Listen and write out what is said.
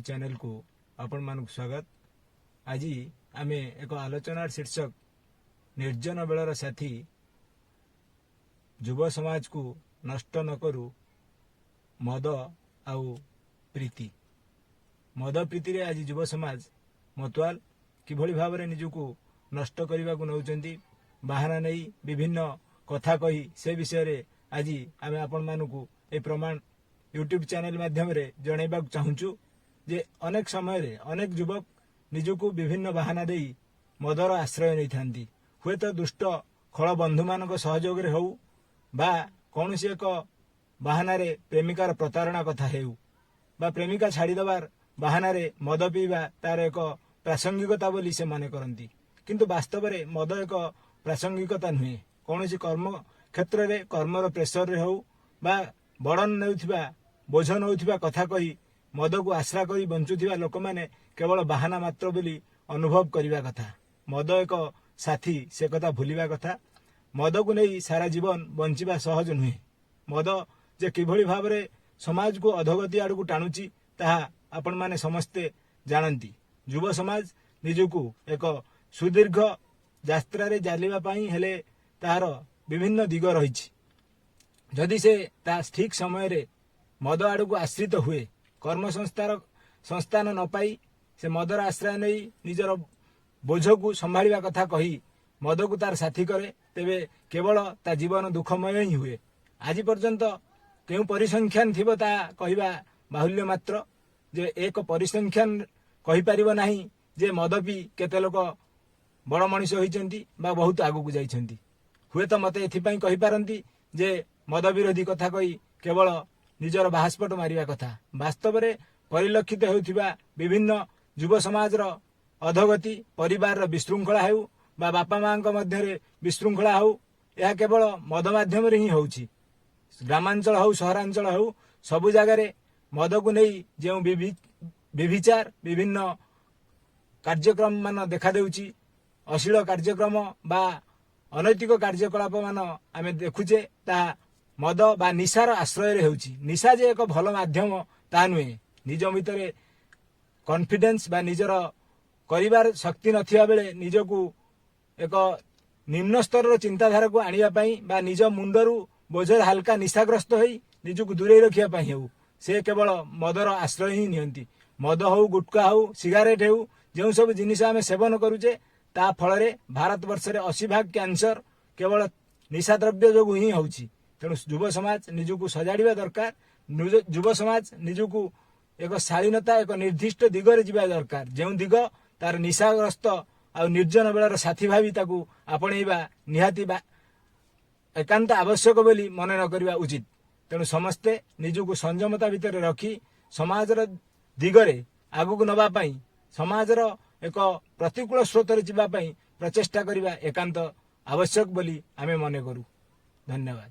ଚ୍ୟାନେଲକୁ ଆପଣମାନଙ୍କୁ ସ୍ୱାଗତ। ଆଜି ଆମେ ଏକ ଆଲୋଚନାର ଶୀର୍ଷକ "ନିର୍ଜନ ବେଳର ସାଥୀ ଯୁବ ସମାଜକୁ ନଷ୍ଟ ନ କରୁ ମଦ ଆଉ ପ୍ରୀତି"। ମଦ ପ୍ରୀତିରେ ଆଜି ଯୁବ ସମାଜ ମତୁଆଲ। କିଭଳି ଭାବରେ ନିଜକୁ ନଷ୍ଟ କରିବାକୁ ନେଉଛନ୍ତି ବାହାନା ନେଇ, ବିଭିନ୍ନ କଥା କହି, ସେ ବିଷୟରେ ଆଜି ଆମେ ଆପଣମାନଙ୍କୁ ଏହି ପ୍ରମାଣ ୟୁଟ୍ୟୁବ ଚ୍ୟାନେଲ ମାଧ୍ୟମରେ ଜଣାଇବାକୁ ଚାହୁଁଛୁ ଯେ ଅନେକ ସମୟରେ ଅନେକ ଯୁବକ ନିଜକୁ ବିଭିନ୍ନ ବାହାନା ଦେଇ ମଦର ଆଶ୍ରୟ ନେଇଥାନ୍ତି। ହୁଏତ ଦୁଷ୍ଟ ଖଳ ବନ୍ଧୁମାନଙ୍କ ସହଯୋଗରେ ହେଉ ବା କୌଣସି ଏକ ବାହାନାରେ ପ୍ରେମିକାର ପ୍ରତାରଣା କଥା ହେଉ ବା ପ୍ରେମିକା ଛାଡ଼ିଦେବାର ବାହାନାରେ ମଦ ପିଇବା ତାର ଏକ ପ୍ରାସଙ୍ଗିକତା ବୋଲି ସେ ମନେ କରନ୍ତି। କିନ୍ତୁ ବାସ୍ତବରେ ମଦ ଏକ ପ୍ରାସଙ୍ଗିକତା ନୁହେଁ। କୌଣସି କର୍ମ କ୍ଷେତ୍ରରେ କର୍ମର ପ୍ରେସରରେ ହେଉ ବା ବର୍ଡନ ନେଉଥିବା, ବୋଝ ନେଉଥିବା କଥା କହି ମଦକୁ ଆଶ୍ରା କରି ବଞ୍ଚୁଥିବା ଲୋକମାନେ କେବଳ ବାହାନା ମାତ୍ର ବୋଲି ଅନୁଭବ କରିବା କଥା। ମଦ ଏକ ସାଥୀ, ସେ କଥା ଭୁଲିବା କଥା। ମଦକୁ ନେଇ ସାରା ଜୀବନ ବଞ୍ଚିବା ସହଜ ନୁହେଁ। ମଦ ଯେ କିଭଳି ଭାବରେ ସମାଜକୁ ଅଧୋଗତି ଆଡ଼କୁ ଟାଣୁଛି, ତାହା ଆପଣମାନେ ସମସ୍ତେ ଜାଣନ୍ତି। ଯୁବ ସମାଜ ନିଜକୁ ଏକ ସୁଦୀର୍ଘ ଯାତ୍ରାରେ ଚାଲିବା ପାଇଁ ହେଲେ ତାହାର ବିଭିନ୍ନ ଦିଗ ରହିଛି। ଯଦି ସେ ତା ଠିକ୍ ସମୟରେ ମଦ ଆଡ଼କୁ ଆଶ୍ରିତ ହୁଏ, କର୍ମ ସଂସ୍ଥାର ସଂସ୍ଥାନ ନ ପାଇ ସେ ମଦର ଆଶ୍ରୟ ନେଇ ନିଜର ବୋଝକୁ ସମ୍ଭାଳିବା କଥା କହି ମଦକୁ ତାର ସାଥୀ କରେ, ତେବେ କେବଳ ତା ଜୀବନ ଦୁଃଖମୟ ହିଁ ହୁଏ। ଆଜି ପର୍ଯ୍ୟନ୍ତ କେଉଁ ପରିସଂଖ୍ୟାନ ଥିବ, ତାହା କହିବା ବାହୁଲ୍ୟ ମାତ୍ର ଯେ ଏକ ପରିସଂଖ୍ୟାନ କହିପାରିବ ନାହିଁ ଯେ ମଦ ପିଇ କେତେ ଲୋକ ବଡ଼ ମଣିଷ ହୋଇଛନ୍ତି ବା ବହୁତ ଆଗକୁ ଯାଇଛନ୍ତି। ହୁଏତ ମତେ ଏଥିପାଇଁ କହିପାରନ୍ତି ଯେ ମଦ ବିରୋଧୀ କଥା କହି କେବଳ ନିଜର ବାହାସ୍ଫୋଟ ମାରିବା କଥା। ବାସ୍ତବରେ ପରିଲକ୍ଷିତ ହେଉଥିବା ବିଭିନ୍ନ ଯୁବ ସମାଜର ଅଧୋଗତି, ପରିବାରର ବିଶୃଙ୍ଖଳା ହେଉ ବା ବାପା ମାଙ୍କ ମଧ୍ୟରେ ବିଶୃଙ୍ଖଳା ହେଉ, ଏହା କେବଳ ମଦ ମାଧ୍ୟମରେ ହିଁ ହେଉଛି। ଗ୍ରାମାଞ୍ଚଳ ହେଉ, ସହରାଞ୍ଚଳ ହେଉ, ସବୁ ଜାଗାରେ ମଦକୁ ନେଇ ଯେଉଁ ବ୍ୟଭିଚାର, ବିଭିନ୍ନ କାର୍ଯ୍ୟକ୍ରମ ମାନ ଦେଖାଦେଉଛି, ଅଶ୍ଳୀଳ କାର୍ଯ୍ୟକ୍ରମ ବା ଅନୈତିକ କାର୍ଯ୍ୟକଳାପ ମାନ ଆମେ ଦେଖୁଛେ, ତାହା ମଦ ବା ନିଶାର ଆଶ୍ରୟରେ ହେଉଛି। ନିଶା ଯେ ଏକ ଭଲ ମାଧ୍ୟମ, ତାହା ନୁହେଁ। ନିଜ ଭିତରେ କନଫିଡେନ୍ସ ବା ନିଜର କରିବାର ଶକ୍ତି ନଥିବା ବେଳେ ନିଜକୁ ଏକ ନିମ୍ନ ସ୍ତରର ଚିନ୍ତାଧାରାକୁ ଆଣିବା ପାଇଁ ବା ନିଜ ମୁଣ୍ଡରୁ ବୋଝରେ ହାଲକା ନିଶାଗ୍ରସ୍ତ ହୋଇ ନିଜକୁ ଦୂରେଇ ରଖିବା ପାଇଁ ହେଉ, ସେ କେବଳ ମଦର ଆଶ୍ରୟ ହିଁ ନିଅନ୍ତି। ମଦ ହଉ, ଗୁଟକା ହଉ, ସିଗାରେଟ ହେଉ, ଯେଉଁ ସବୁ ଜିନିଷ ଆମେ ସେବନ କରୁଛେ, ତା ଫଳରେ ଭାରତବର୍ଷରେ 80% କ୍ୟାନ୍ସର କେବଳ ନିଶାଦ୍ରବ୍ୟ ଯୋଗୁଁ ହିଁ ହେଉଛି। ତେଣୁ ଯୁବ ସମାଜ ନିଜକୁ ସଜାଡ଼ିବା ଦରକାର। ଯୁବ ସମାଜ ନିଜକୁ ଏକ ଶାଳୀନତା, ଏକ ନିର୍ଦ୍ଦିଷ୍ଟ ଦିଗରେ ଯିବା ଦରକାର, ଯେଉଁ ଦିଗ ତାର ନିଶାଗ୍ରସ୍ତ ଆଉ ନିର୍ଜନ ବେଳର ସାଥୀ ଭାବି ତାକୁ ଆପଣେଇବା ନିହାତି ବା ଏକାନ୍ତ ଆବଶ୍ୟକ ବୋଲି ମନେ ନ କରିବା ଉଚିତ। ତେଣୁ ସମସ୍ତେ ନିଜକୁ ସଂଯମତା ଭିତରେ ରଖି ସମାଜର ଦିଗରେ ଆଗକୁ ନେବା ପାଇଁ, ସମାଜର ଏକ ପ୍ରତିକୂଳ ସ୍ରୋତରେ ଯିବା ପାଇଁ ପ୍ରଚେଷ୍ଟା କରିବା ଏକାନ୍ତ ଆବଶ୍ୟକ ବୋଲି ଆମେ ମନେ କରୁ। ଧନ୍ୟବାଦ।